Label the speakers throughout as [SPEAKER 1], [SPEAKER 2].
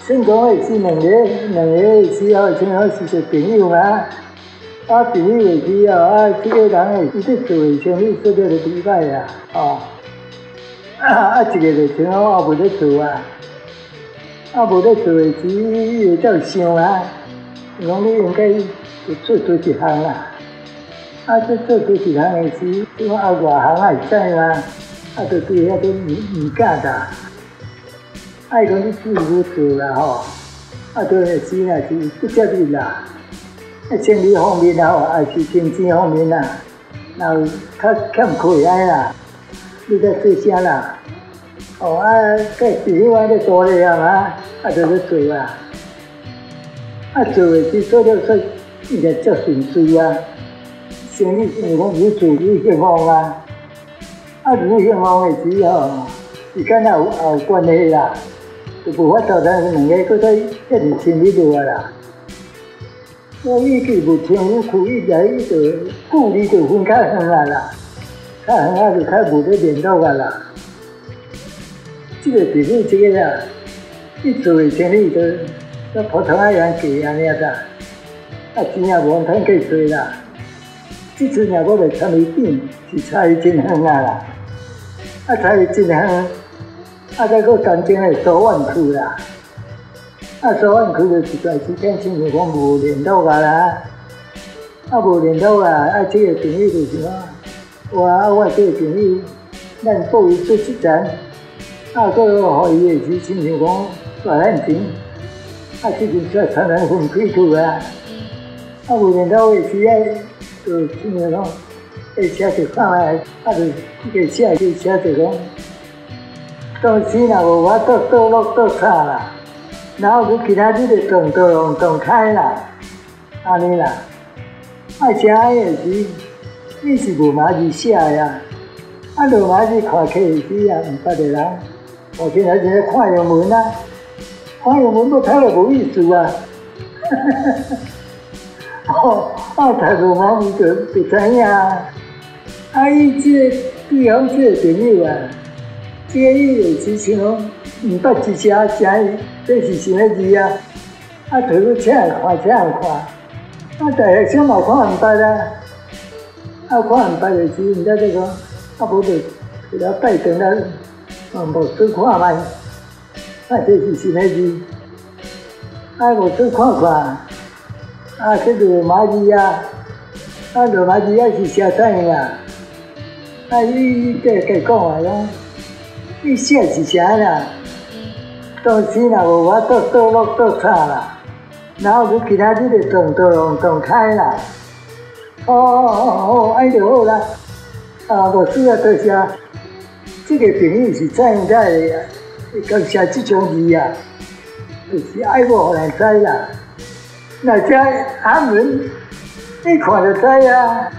[SPEAKER 1] 成功的是兩个，兩个時候正好是一個朋友嘛。啊，朋友的時候，啊，這個人伊咧做的生意做得就袂䆀啊，哦。啊，一個就正好也無咧做啊。啊，無咧做的時，伊會走想啊，講你應該做做一項啦。啊，這做做一項的時，你講啊外行也會知嘛，啊，就對遐都毋敢啦。啊，伊講你自由做啦吼，啊，對時若是不接入啦，啊，生理方面啊吼，還是經濟方面啦，若有較欠缺的啦，你再做啥啦？哦啊，計朋友安尼大個啊嘛，啊，就咧做啊，啊，做的時做了說應該足順遂啊，生理因為講有做有興旺啊，啊，有興旺的時吼，是敢若有關係啦。就無法度，咱兩个閣再遐爾親密落來啦。我伊去無清楚，伊來伊就距離就分較遠啊啦，較遠啊就較無咧聯絡啊啦。這個朋友這個啦，伊做的生意都普通仔人過按呢啦，啊錢也無通計濟啦。這次若我來參伊變，是差伊真遠啊啦，啊差伊真遠。啊，再閣感情會疏遠去啦，啊，疏遠去就一段時間，親像講無聯絡啊啦，啊，無聯絡啊，啊，這個朋友就是講，哇，啊，我這個朋友，咱報伊做一層，啊，閣予伊的時，親像講大漢錢，啊，這陣才常常分開去啊，啊，無聯絡的時啊，就親像講，會寫著放來，啊，就這個寫就寫著講。當時若無法度倒落倒插啦，然後閣今仔日就斷刀用斷開啦，按呢啦。啊，寫的時，你是羅馬字寫的啊，啊羅馬字看起來時也毋捌的人，我今仔日咧看英文啊，看英文閣睇落無意思啊。哦，啊讀羅馬字就知影啊。啊，伊這個對方這個朋友啊。這個伊會知像講，毋捌一寫寫，這是啥物字啊？啊，摕去請人看，請人看，啊，大學生嘛看毋捌啊，啊，看毋捌的時，毋知這個，啊，無就摕來拜轉來，牧師看覓，啊，這是啥物字？啊，牧師看看，啊，這羅馬字啊，啊，羅馬字也是寫啥物啊？啊，伊這個講啊，講。伊寫是啥啦？當時若無法度倒落倒插啦，然後閣今仔日就斷刀用斷開啦。哦哦哦哦，按就好啦。啊，牧師啊，多謝。這個朋友是怎樣才會會寫這種字啊？就是愛無予人知啦。若這韓文，你看就知啊。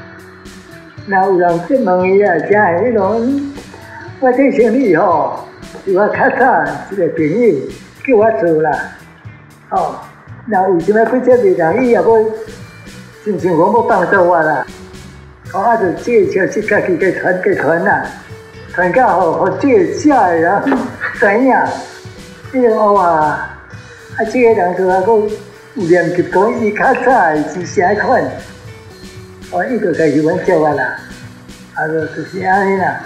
[SPEAKER 1] 若有人去問伊啊，啥會彼種？我這生意吼，是我較早一個朋友叫我做啦，吼，那為啥物不接別人？伊也欲親像講欲幫助我啦，哦，啊，就這個消息家己加傳加傳啦，傳到予予這個寫的人知影，伊講哇，啊，這個人就還閣有念及講伊較早的是啥款，哦，伊就開始阮接我啦，啊，就是按呢啦。